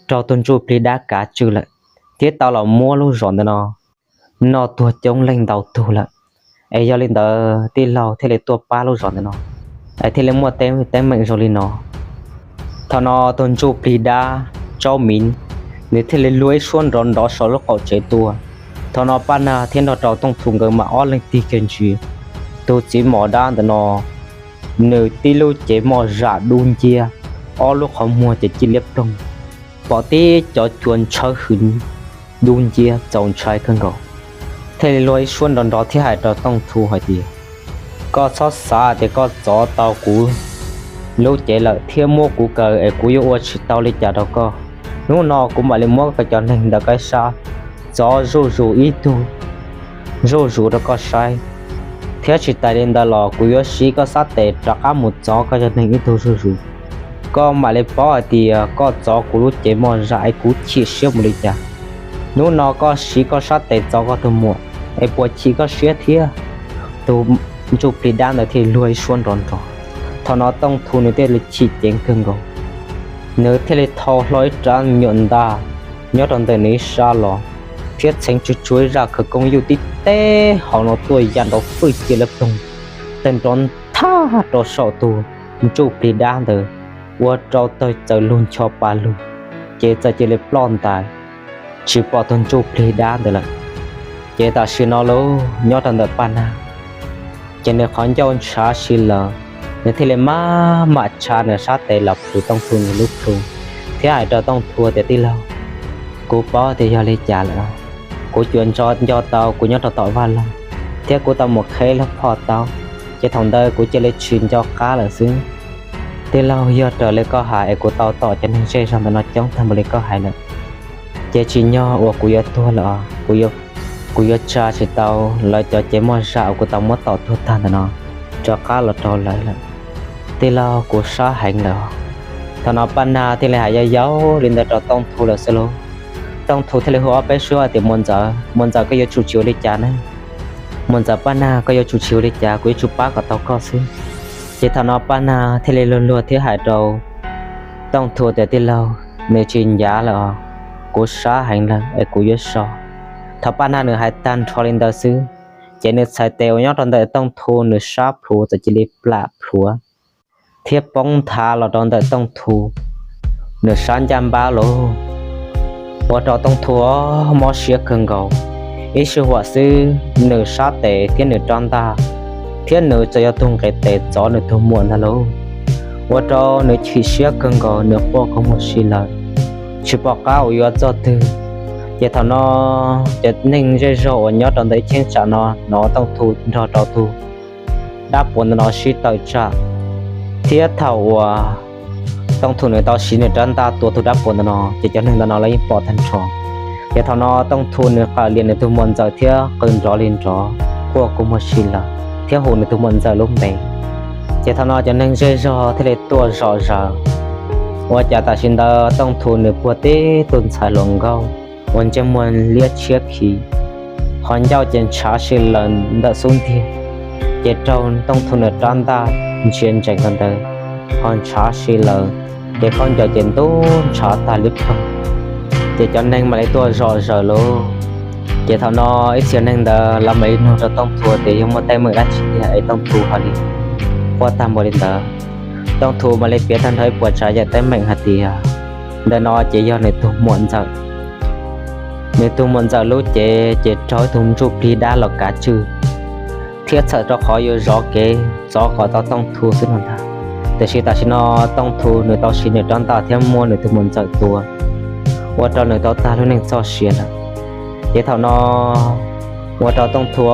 raug tus ntsuj plig dab kav tswj lawm, thiab tau los muab lub zos ntawm no noj tuag coob leej ntau tug lawm, es yog li ntawd tij laug thiaj li tuaj pab lub zos ntawm no, es thiaj li muaj teeb meem zoo li no. Thaum no tus ntsuj plig dab Tsaub Miv, nws thiaj li luag ib suab nrov nrov saum lub qaum tsev tuaj. Thaum no Paj Nag thiab nrog rau Tooj Thu nkawd mas ob leeg tig kiag ntsia, tus txiv mos dab ntawm no nws tib lub cev moj zam dub nciab, ob lub qhov muag ces ci liab ploog, pom tib cov cua ntshawv hwv dub nciab txaus ntshai kawg nkaus. Thiaj li luag ib suab nrov nrov thiab hais rau Tooj Thu hais tias, Koj txhob xav tias koj txov tau kuv lub cev lawm thiab muab kuv kaw es kuv yuav ua tsis tau li cas rau koj. Hnub no kuv mam li muab koj cov neeg ntawm koj sab txov zuj zus ib tug zuj zus rau koj saib, thiab tsis tas li ntawd los kuv yuav siv koj sab tes rov qab mus txov koj cov neeg ib tug zuj zus. Koj mam li paub hais tias koj txov kuv lub cev moj zam es kuv chim siab mus li cas. Hnub no koj siv koj sab tes txov koj tus muam es puas chim koj siab thiab? Tus ntsuj plig dab ntawd thiaj li luag ib suab nrov nrov. Thaum no Tooj Thu nws thiaj li chim ceev kawg nkaus, nws thiaj li thau hlo ib rab nyuam ntaj nyob rau ntawm nws ib sab los, thiab txheev tsuag tsuag ib zaj khawv koob yuj tib teb hauv no tuaj ya nrov fwj cia liab ploog, tawg nrov nthaj rau saum tus ntsuj plig dab ntawd, ua rau tawg txawm lug ncho pa lug, ces txawm cia li ploj ntais, tsis pom tus ntsuj plig dab ntawd lawm. Ces tam sim no los nyob rau ntawm Paj Nag, ces nws qhov ncauj ntshav si lawm, nws thiaj li maj mam tsa nws sab tes los plhws Tooj Thu nws lub plhu, thiab hais rau Tooj Thu tias, Tij laug, kuv paub tias yog li cas lawm. Kuv cuam nco tau kuv nyob rau tom vaj loog, thiab kuv tau mus qheb lub phoj taub, ces thaum ntawd kuv cia li tsis nco qab lawm xwb. Tij laug, yog raws li koj hais es kuv tau tom cov neeg zej zog ntawm no coob tag npaum li koj hais lawm, ces tsim nyog uas kuv yuav tuag lawm, kuv yuav tsa tsis tau lawv cov cev moj zam uas kuv tau muab tom tuag tag ntawm no rov qab los rau lawv lawm. Tij laug, kuv sab heev lawm. Thaum no Paj Nag thiaj li hais yau yau li ntawd rau Tooj Thu lawm xwb lauj. Tooj Thu thiaj li hu ob peb suab tias, Muam ntxawm, muam ntxawm, koj yuav tsum tsis ua li cas na. Muam ntxawm Paj Nag, koj yuav tsum tsis ua li cas, kuv yuav tsum pab kom tau koj xwb. Ces thaum no Paj Nag thiaj li luag luag thiab hais rau Tooj Thu tias, Tij laug, nws tsis ncav lawm os, kuv sab heev lawm es kuv yuav so. Thaum Paj Nag nws hais tag nrho li ntawd xwb, ces nws txhais tes uas nyob rau ntawm Tooj Thu nws sab plhuav txawm cia li plam plhuav thiab poob nthav los rau ntawm Tooj Thu nws sab ncaj npab lauj. Ua rau Tooj Thu mob siab kawg nkaus, ib sij huam xwb nws sab tes thiab nws rab ntaj thiab nws txawm yog tus nqis tes txov nws tus muam ntag lauj. Ua rau nws chim siab kawg nkaus, nws quaj kua muag si lawm, tsis pom qab uas yuav txog twg. Ces thaum no cov neeg zej zog uas nyob rau ntawm ib cheeb tsam no hnov Tooj Thu nrog rau tus dab puav ntawm no sib tawm tsam, thiab thaum uas Tooj Thu nws tau siv nws rab ntaj tua tus dab puav ntawm no, ces cov neeg ntawm no lawv yeej pom tag nrho. Ces thaum no Tooj Thu nws qawm lias nws tus muam ntxawm thiab qw nrov li nrov, quaj kua muag si lawm thiab hu nws tus muam ntxawm lub npe. Ces thaum no cov neeg zej zog thiaj li tuaj zom zaws, ua cas tam sim ntawd Tooj Thu nws puag tib tug ntxhais hluas nkauj uas ntsej muag liab tshiab khiv, qhov ncauj ces ntshav si lawm ntawm xub ntiag, ces raug Tooj Thu nws rab ntaj ntsia ntsees rau ntawd, ho ntshav si lawm, ces khaub ncaws ces ntub ntshav tag li ploog. Ces cov neeg mam li tuaj zom zaws lauj. Ces thaum no ib txhia neeg ntawd lawv mam li nug rau Tooj Thu tias yog muaj teeb meem dab tsi tiag es Tooj Thu ho li quaj tag npaum li ntawd. Tooj Thu mam li piav tag nrho ib puas tsav yam teeb meem hais tias ntawm no ces yog nws tus muam ntxawm. Nws tus muam ntxawm lub cev ces raug ib tug ntsuj plig dab los kav tswj, thiab txhawm rau qhov yuav zov kev txov kom tau Tooj Thu xwb no ntag. Tiam sis tam sim no Tooj Thu nws tau siv nws rab ntaj thiab muab nws tus muam ntxawm tua, ua rau nws tau tag lub neej txoj sia lawm. Ces thaum no ua rau Tooj Thu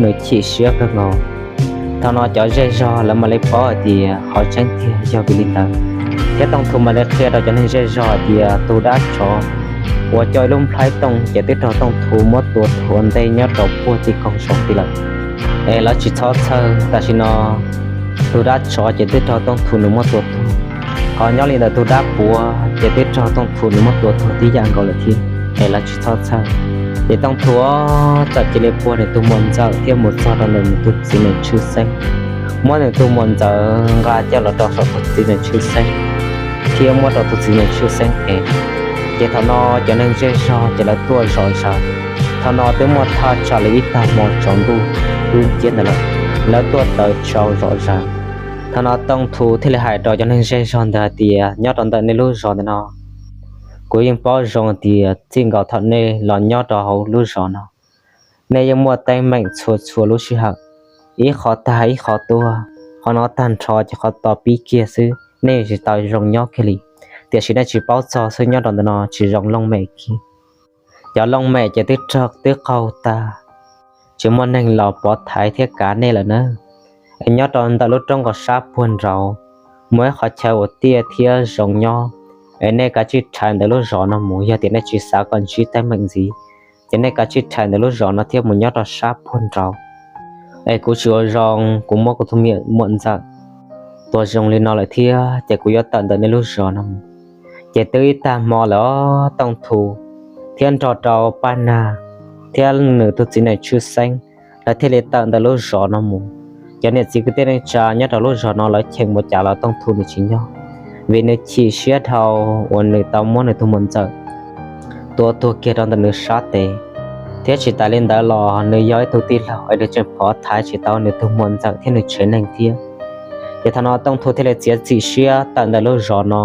nws chim siab kawg nkaus. Thaum no cov zej zog lawv mam li paub hais tias qhov tseeb tiag yog vim li ntawd, thiab Tooj Thu mam li qhia rau cov neeg zej zog hais tias tus dab tsov uas coj ib lub nplhaib tooj ces twb raug Tooj Thu muab tua tuag ua ntej nyob rau puag tim koog zoov tid lawm. Es lawv tsis txhob txhawj, tam sim no tus dab tsov ces twb raug Tooj Thu nws muab tua tuag. Ho nyob li ntawd tus dab puav ces twb raug Tooj Thu nws muab tua tuag tib yam nkaus lawm thiab. Es lawv tsis txhob txhawj. Ces Tooj Thu txawm cia li puag nws tus muam ntxawm thiab mus txog rau ntawm nws tus txiv neej tshwj xeeb, muab nws tus muam ntxawm nqa coj los rau saum tus txiv neej tshwj xeeb, thiab muab rau tus txiv neej tshwj xeeb ev. Ces thaum no cov neeg zej zog ces lawv tuaj zom zaws. Thaum no twb muaj thaj tsam li ib tag hmo tsaus ntuj dub nciab ntawd lawm, lawv tuaj tawm tsau zom zaws. Thaum no Tooj Thu thiaj li hais rau cov neeg zej zog ntawd hais tias nyob rau ntawm nej lub zos ntawm no, kuv yeej paub zoo tias txij nkaus thaum nej los nyob rau hauv lub zos no, nej yeej muaj teeb meem txhua txhua lub sij hawm, ib qho tag ib qho tuaj, qhov no tag nrho ces qhov to pib kiag xwb, nej yeej tsis tau zoo nyob kiag li. Tiam sis nej tsis paub txog xwb, nyob rau ntawm no tsis zoo looj mem kiag. Cov looj mem ces twb rog twb qaug tag, tsis muaj neeg los pov thaiv thiab kav nej lawm na. Es nyob rau ntawm lub roob nkaus sab puag nraud, muaj ib qhov chaw uas tiaj thiab zoo nyob, es nej kav tsij rhais ntawm lub zos no mus. Yog tias nej tsis xav kom ntsib teeb meem ntxiv, ces nej kav tsij rhais ntawm lub zos no thiab mus nyob rau sab puag nraud. Es kuv tsis ua zoo, kuv muab kuv tus muam ntxawm tua zoo li no lawm thiab, ces kuv yuav tawm ntawm nej lub zos no mus. Ces twb ib tag hmo lawm os, Tooj Thu thiab nrog rau Paj Nag thiab nws tus txiv neej tshwj xeeb, lawv thiaj li tawm ntawm lub zos no mus. Cov niam txiv kwv tij neej tsa nyob rau lub zos no lawv cheem ua cas los Tooj Thu nws tsis nyob, vim nws chim siab dhau uas nws tau muab nws tus muam ntxawm tua tuag kiag rau ntawm nws sab tes. Thiab tsis tas li ntawd los nws yog ib tug tij laug es nws tseem pov thaiv tsis tau nws tus muam ntxawm thiab nws tsev neeg thiab. Ces thaum no Tooj Thu thiaj li txiav txim siab tawm ntawm lub zos no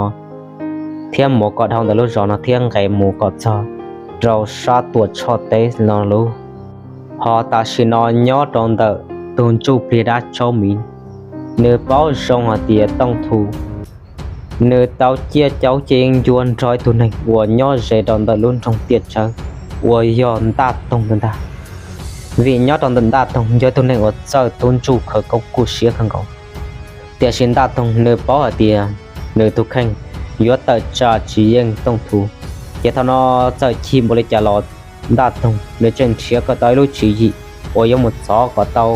thiab mus kom dhau ntawm lub zos no thiab nqes mus kom txog rau sab Tuam Tshoj teb no lauj. Ho tam sim no nyob rau ntawm tus ntsuj plig dab tsaub miv, nws paub zoo hais tias Tooj Thu nws tau ciaj caub ciaj yeeb ncuab nrog ib tug neeg uas nyob ze rau ntawm lub nroog Tiaj Tsawb uas yog Ntaj Toog ntag. Vim nyob rau ntawm Ntaj Toog yog ib tug neeg uas txawj tub ntsuj khawv koob kuj siab kawg nkaus. Tiam sis Ntaj Toog nws paub hais tias nws tus kheej yuav tawm tsam tsis yeej Tooj Thu. Ces thaum no txawm chim npaum li cas los Ntaj Toog nws tseem nrhiav kom tau ib lub tswv yim uas yuav mus txov kom tau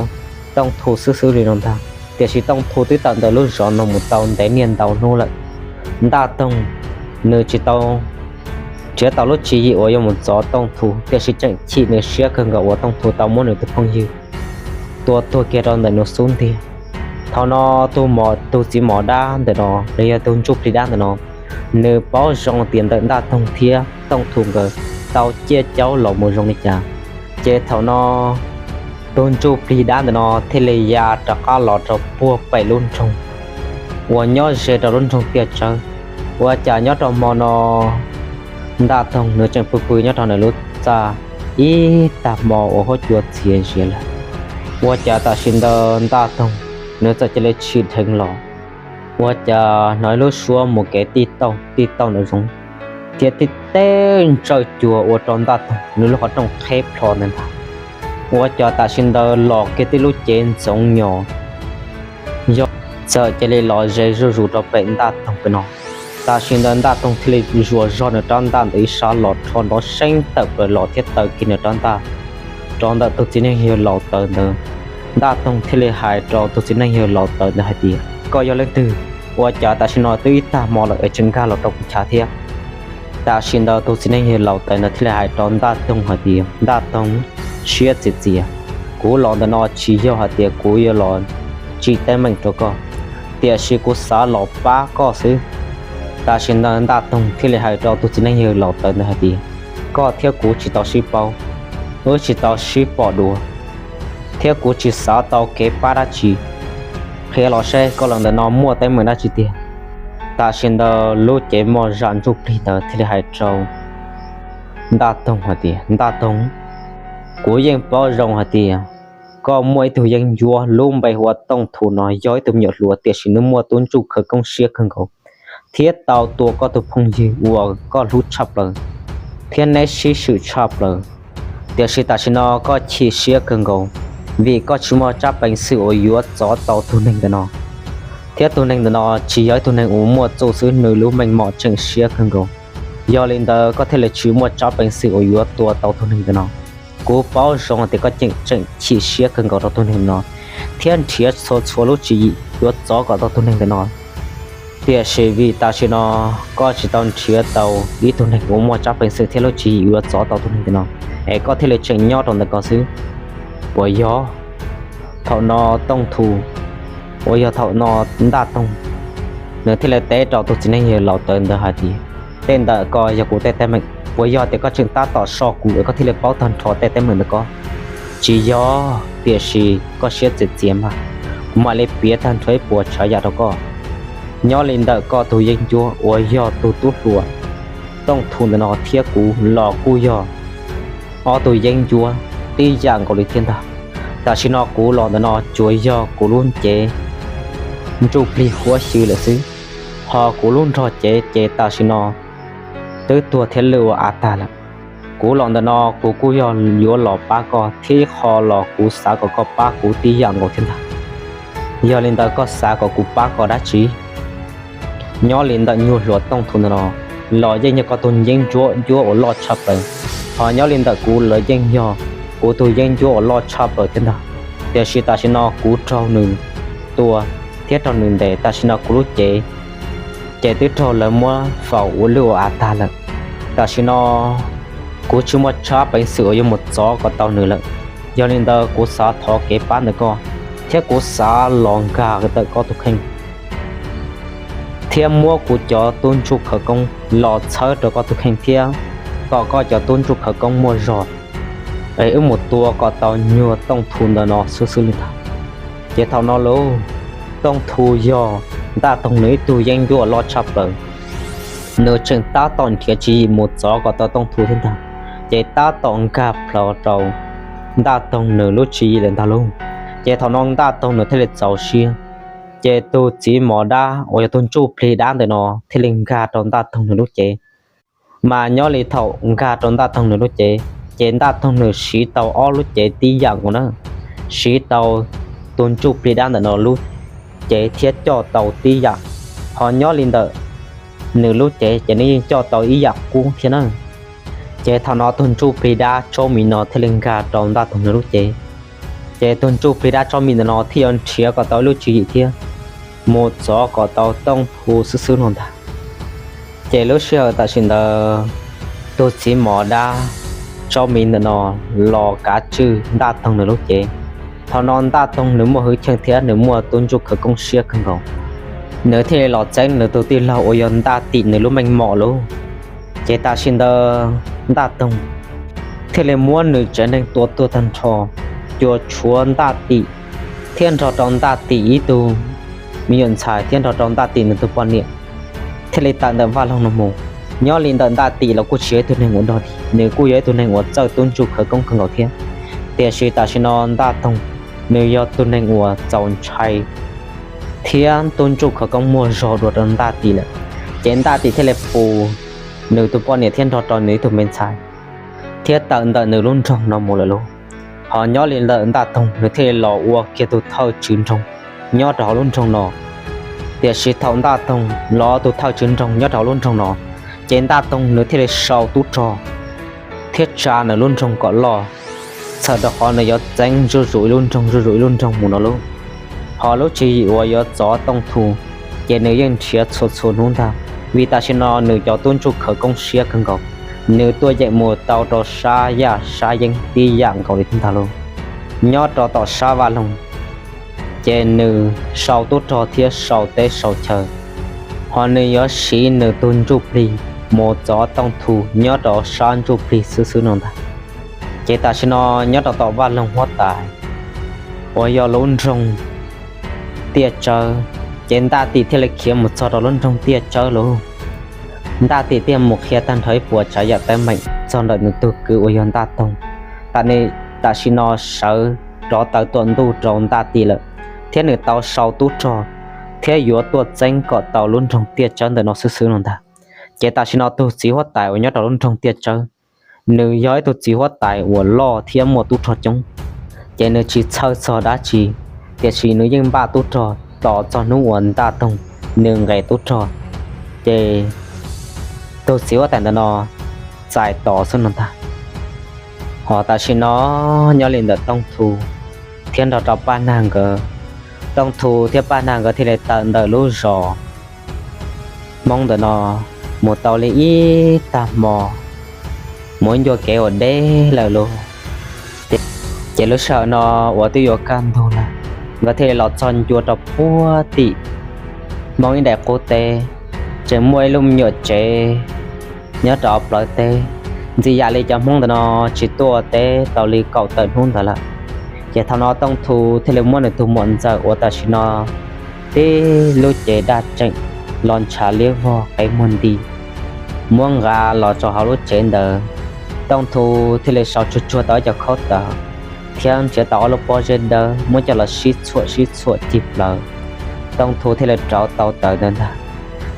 Tooj Thu xwb xwb li no ntag. Tiam sis Tooj Thu twb tawm ntawm lub zos no mus tau ntev niaj ntau hnub lawm. Ntaj Toog nws tsis tau nrhiav tau lub tswv yim uas yuav mus txov Tooj Thu, tiam sis tseem chim nws siab kawg nkaus uas Tooj Thu tau muab nws tus phooj ywg tua tuag kiag rau ntawm nws xub ntiag. Thaum no tus mos, tus txiv mos dab ntawm no los yog tus ntsuj plig dab ntawm no, nws paub zoo tias ntawm Ntaj Toog thiab Tooj Thu nkawd tau ciaj caub los mus zoo li cas. Ces thaum no tus ntsuj plig dab ntawm no thiaj li ya rov qab los rau puag pem lub nroog uas nyob ze rau lub nroog Tiaj Tsawb. Ua cas nyob rau hmo no Ntaj Toog nws tseem pw pw nyob rau nws lub txaj ib tag hmo uas huab cua txias zias lawm. Ua cas tam sim ntawd Ntaj Toog nws txawm cia li tshim dheev los, ua cas hnov ib lub suab mus kev tij tauj tij tauj ntawm zoov, thiab tib teg ntsawj cuag ua rau Ntaj Toog nws lub qhov rooj qheb plho ntag ntag. Ua cas tam sim ntawd los kiag tib lub cev ntxoov nyos yog txawm cia li los ze zuj zus rau pem Ntaj Toog pem no. Tam sim ntawd Ntaj Toog thiaj li zuas zog nws rab ntaj ntawm ib sab los rho nrov seeb tawm plaws los thiab taw kiag nws rab ntaj rau ntawm tus txiv neej yawg laus taws ntawd. Ntaj Toog thiaj li hais rau tus txiv neej yawg laus taws ntawd hais tias, koj yog leej twg? Ua cas tam sim no twb ib tag hmo lawm es tseem nkag los rau kuv chav thiab? Tam sim ntawd tus txiv neej yawg laus taws ntawd thiaj li hais rau Ntaj Toog hais tias, Ntaj Toog, siab txias txias, kuv los ntawm no tsis yog hais tias kuv yuav los tsim teeb meem rau koj, tiam sis kuv xav los pab koj xwb. Tam sim ntawd Ntaj Toog thiaj li hais rau tus txiv neej yawg laus taws ntawd hais tias, koj thiab kuv tsis tau sib paub, wb tsis tau sib pom dua, thiab kuv tsis xav tau kev pab dab tsi. Qhia los seb koj los ntawm no muaj teeb meem dab tsi tiag? Tam sim ntawd lub cev moj zam ntsuj plig ntawd thiaj li hais rau Ntaj Toog hais tias, Ntaj Toog, kuv yeej paub zoo hais tias koj muaj ib tug yeeb ncuab lub npe hu ua Tooj Thu no yog ib tug me nyuam hluas, tiam sis nws muaj tub ntsuj khawv koob siab kawg nkaus thiab tau tua koj tus phooj ywg uas koj hlub tshaj plaws thiab neb sib swm tshaj plaws. Tiam sis tam sim no koj chim siab kawg nkaus, vim koj tsis muaj tsab peev xwm uas yuav txov tau tus neeg ntawm no, thiab tus neeg ntawm no tsis yog ib tug neeg uas muaj txuj xwb, nws lub meej mom tseem siab kawg nkaus. Yog li ntawd koj thiaj li tsis muaj tsab peev xwm uas yuav tua tau tus neeg ntawm no. Kuv paub zoo tias koj tseem tseem chim siab kawg nkaus rau tus neeg no, thiab nrhiav txhua txhua lub tswv yim yuav txov kom tau tus neeg ntawm no. Tiam sis vim tam sim no koj tsis tau nrhiav tau ib tug neeg uas muaj tsab peev xwm thiab lub tswv yim yuav txov tau tus neeg ntawm no, es koj thiaj li tseem nyob rau ntawm ko xwb. Puas yog? Thaum no Tooj Thu, uas yog thaum no Ntaj Toog, nws thiaj li teb rau tus txiv neej yawg laus tawv ntawd hais tias, tej ntawm ko yog kuv tej teeb meem, puas yog tias koj tseem tab tom soj kuv es koj thiaj li paub tag nrho tej teeb meem ntawm ko? Tsis yog, tiam sis koj siab txias txias mas, kuv mam li piav tag nrho ib puas tsav yam rau koj. Nyob li ntawm koj tus yeeb ncuab uas yog tus tub hluas Tooj Thu ntawm no thiab kuv los kuj yog ob tug yeeb ncuab tib yam nkaus li thiab ntag. Tam sim no kuv los ntawm no tsuas yog kuv lub cev ntsuj plig huab xyw lawm xwb, ho kuv lub nrog cev ces tam sim no twb tuag thiab lwj ua av tag lawm. Kuv los ntawm no kuv kuj yog yuav los pab koj thiab ib qho los kuv xav kom koj pab kuv tib yam nkaus thiab ntag. Yog li ntawd koj xav kom kuv pab koj dab tsi? Nyob li ntawm nyuag hluas Tooj Thu ntawm no los yeej yog koj tus yeeb ncuab ncuab uas loj tshaj plaws, ho nyob li ntawm kuv los yeej yog kuv tus yeeb ncuab uas loj tshaj plaws thiab ntag. Tiam sis tam sim no kuv raug nws tua thiab raug nws ntes, tam sim no kuv lub cev ces twb raug lawv muab faus ua lwj ua av tag lawm. Tam sim no kuv tsis muaj tsab peev xwm uas yuav mus txov kom tau nws lawm. Yog li ntawd kuv xav thov kev pab ntawm koj, thiab kuv xav los nkag ntawm koj tus kheej, thiab muab kuv cov tub ntsuj khawv koob los txhawb rau koj tus kheej thiab kom koj cov tub ntsuj khawv koob muaj zog, es wb mus tua kom tau nyuag Tooj Thu ntawm no xwb xwb li ntag. Ces thaum no lauj, Tooj Thu yog Ntaj Toog nws ib tug yeeb ncuab uas loj tshaj plaws, nws tseem tab tom nrhiav tswv yim mus txov kom tau Tooj Thu thiab ntag. Ces tab tom nkag plho rau Ntaj Toog nws lub tswv yim lawm ntag lauj. Ces thaum no Ntaj Toog nws thiaj li txaus siab, ces tus txiv mos dab uas yog tus ntsuj plig dab ntawm no thiaj li nkag rau Ntaj Toog nws lub cev. Mas nyob li thaum nkag rau Ntaj Toog nws lub cev, ces Ntaj Toog nws siv tau ob lub cev tib yam nkaus na, siv tau tus ntsuj plig dab ntawm no lub cev thiab coj tau tib yam, ho nyob li ntawm nws lub cev ces nws yeej coj tau ib yam qub thiab na. Ces thaum no tus ntsuj plig dab tsob mis no thiaj li nkag rau Ntaj Toog nws lub cev. Ces tus ntsuj plig dab tsob mis ntawm no thiaj yuav nrhiav kom tau ib lub tswv yim thiab mus txov kom tau Tooj Thu xwb xwb no ntag. Ces lub sij hawm tam sim ntawd, tus txiv mos dab tsob mis ntawm no los kav tswj Ntaj Toog nws lub cev. Thaum no Ntaj Toog nws muaj hwj chim thiab nws muaj tub ntsuj khawv koob siab kawg nkaus, nws thiaj li los txeeb nws tus tij laug uas yog Ntaj Tim nws lub meej mom lauj. Ces tam sim ntawd Ntaj Toog thiaj li muab nws tsev neeg tua tuag tag nrho, cuas tshuav Ntaj Tim thiab nrog rau Ntaj Tim ib tug me nyuam ntxhais thiab nrog rau Ntaj Tim nws tus poj niam thiaj li tawm ntawm vaj loog no mus. Nyob li ntawm Ntaj Tim los kuj tsis yog ib tug neeg uas dog dig, nws kuj yog ib tug neeg uas txawj tub ntsuj khawv koob kawg nkaus thiab. Tiam sis tam sim no Ntaj Toog nws yog tus neeg uas txaus ntshai thiab tub ntsuj khawv koob muaj zog dua rau Ntaj Tim lawm. Ces Ntaj Tim thiaj li pus nws tus poj niam thiab nrog rau nws ib tug me ntxhais thiab tawm ntawm nws lub nroog no mus lawm lauj. Ho nyob li ntawm Ntaj Toog nws thiaj li los ua kiag tus thawj tswv nroog nyob rau hauv lub nroog no. Tiam sis thaum Ntaj Toog los ua tus thawj tswv nroog nyob rau hauv lub nroog no, ces Ntaj Toog nws thiaj li sau tub rog thiab tsa nws lub nroog kom loj, txhawm rau qhov nws yuav txeeb zuj zus ib lub nroog zuj zus ib lub nroog mus no lauj. Ho lub tswv yim uas yuav txov Tooj Thu, ces nws yeej nrhiav txhua txhua hnub ntag, vim tam sim no nws cov tub ntsuj khawv koob siab kawg nkaus, nws tuaj yeem mus tau rau sab yaj sab yeeb tib yam nkaus li thiab ntag lauj. Nyob rau tom sab vaj loog, ces nws sau tub rog thiab sau teb sau chaw, ho nws yuav siv nws tus ntsuj plig mus txov Tooj Thu nyob rau sab ntsuj plig xwb xwb no ntag. Ces tam sim no nyob rau tom vaj loog huab tais uas yog lub nroog Tiaj Tsawb, ces Ntaj Tim thiaj li khiav mus txog rau lub nroog Tiaj Tsawb lauj. Ntaj Tim thiaj mus qhia tag nrho ib puas tsav yam teeb meem txog ntawm nws tus kwv uas yog Ntaj Toog. Tam, tam sim no sawv rov taw tuam ntuj rau Ntaj Tim lawm, thiab nws tau sau tub rog thiab yuav tuaj txeeb kom tau lub nroog Tiaj Tsawb ntawm no xwb xwb no ntag. Ces tam sim no tus txiv huab tais uas nyob rau lub nroog Tiaj Tsawb, nws yog ib tug txiv huab tais uas loj thiab muaj tub rog coob. ces nws tsis txhawj txog dab tsi, tiam sis nws yeej npaj tub rog tos txog hnub uas Ntaj Toog nws nqes tub rog, ces tus txiv huab tais ntawm no txais tos xwb no ntag. Ho tam sim no nyob li ntawm Tooj Thu thiab nrog rau Paj Nag nkawd, Tooj Thu thiab Paj Nag nkawd thiaj li tawm ntawm lub zos Hmoob ntawm no mus tau li ib tag hmo, mus ncua kev uas deb lawm lauj. Ces lub sij hawm no uas twb yuav kaj ntug lawm, nkawd thiaj li los txog ncua rau puag tim Hmoob ib daim qub teb, tseem muaj ib lub me nyuam tsev nyob rau plawv teb. Ntxim yam li cov Hmoob ntawm no tsis tuaj ua teb tau li kaum tawm hnub ntawd lawm. Ces thaum no Tooj Thu thiaj li muab nws tus muam ntxawm uas tam sim no tib lub cev daj tseem los ntshav liab vog qe muag nti, muab nqa los rau hauv lub tsev ntawd. Tooj Thu thiaj li sau tsuag tsuag tau ib co khaub tawv thiab nrhiav tau ob lub pob zeb dawb muab coj los sib txhuam sib txhuam cig plaws. Tooj Thu thiaj li rauv tau tawv ntawd ntag.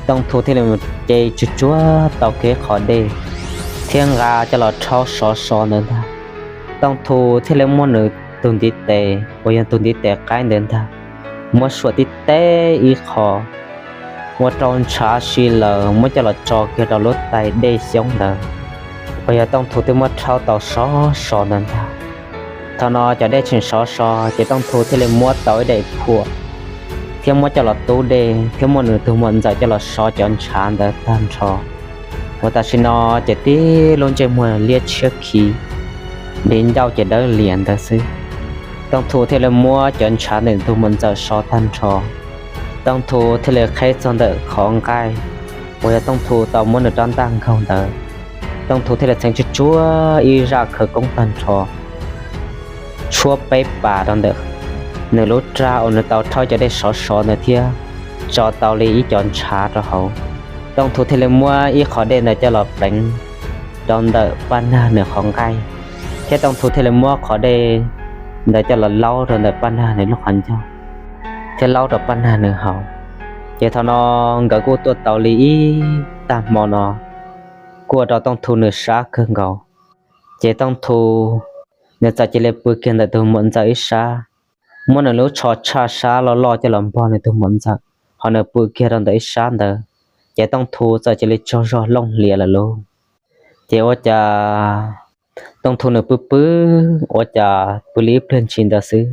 Tooj Thu thiaj li mus ce tsuag tsuag tau kiag qhov dej thiab nqa coj los rhaub sov so ntawd ntag. Tooj Thu thiaj li muab nws tus ntiv tes uas yog tus ntiv tes qaib ntawd ntag, muab suam tib teb ib qho, ua rau ntshav si lawm muab coj los tso kiag rau lub tais dej xyoob ntawd uas yog Tooj Thu twb muab rhaub tau sov so ntawd ntag. Thaum no cov dej tseem sov so ces Tooj Thu thiaj li muab tau ib daim phuam thiab muab coj los tub dej thiab muab nws tus muam ntxawm coj los so cov ntshav ntawd tag nrho. Uas tam sim no ces tib lub ntsej muag liab tshiab khiv, di ncauj ces dawb lias ntawd xwb. Tooj Thu thiaj li muab cov ntshav ntawm tus muam ntxawm so tag nrho, Tooj Thu thiaj li qheb txog ntawm qhov nqaij uas yog Tooj Thu tau muab nws rab ntaj nkaug ntawd. Tooj Thu thiaj li txheev tsuag tsuag ib zaj khawv koob tag nrho, tshuab peb pas rau ntawm nws lub raj uas nws tau rhaub cov dej sov so ntawd thiab tso tau li ib co ntshav rau hauv. Tooj Thu thiaj li muab ib qho dej ntawd coj los pleev rau ntawm Paj Nag nws qhov nqaij, thiab Tooj Thu thiaj li muab qhov dej ntawd coj los laub rau ntawm Paj Nag nws lub qhov ncauj thiab laub rau Paj Nag nws haus. Ces thaum no nkawd kuj tuaj tau li ib tag hmo no, kuj ua rau Tooj Thu nws sab kawg nkaus. Ces Tooj Thu nws txawm cia li pw kiag ntawm tus muam ntxawm ib sab, muab nws lub tsho tshaj sab loj loj coj los npog nws tus muam ntxawm, ho nws pw kiag rau ntawm ib sab ntawd. Ces Tooj Thu txawm cia li tsaug zog looj hlias lawm lauj. Ces ua cas Tooj Thu nws pw pw, ua cas pw li ib pliag ntsis ntawd xwb,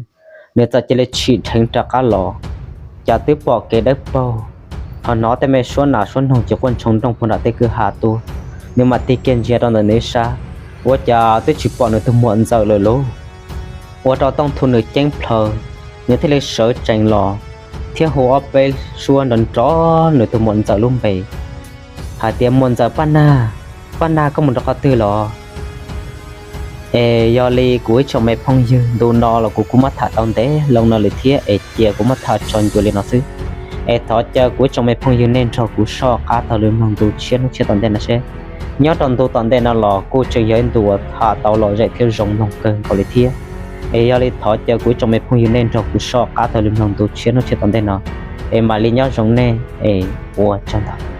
nws txawm cia li tshim dheev rov qab los, cas twb pom kev dawb paug, ho hnov tej me suab nas suab noog ces quaj ntshoo nrooj puag nram tej kwj ha tuaj. Nws mam tig kiag ntsia rau ntawm nws ib sab, ua cas twb tsis pom nws tus muam ntxawm lawm lauj. Ua rau Tooj Thu nws ceeb plhaws, nws thiaj li sawv tsees los thiab hu ob peb suab nrov nrov nws tus muam ntxawm lub npe hais tias, Muam ntxawm Paj Nag, Paj Nag, koj mus rau qhov twg los? Es yog li kuv ib tsoom me phooj ywg, ntu no los kuv kuj muab tham tau ntev loo no lawm thiab, es cia kuv muab tham tso ncua li no xwb. Es thov caw kuv ib tsoom me phooj ywg nej nrog kuv soj qab taug lw mloog ntu tshiab hnub tshiab tom ntej no seb. Nyob rau ntu tom ntej no los kuj tseem yog ib ntu uas tham tau lom zem thiab zoo mloog kawg nkaus li thiab. Es yog li thov caw kuv ib tsoom me phooj ywg nej nrog kuv soj qab taug lw mloog ntu tshiab hnub tshiab tom ntej no, es mam li nyob zoo nej, es ua tsaug ntau.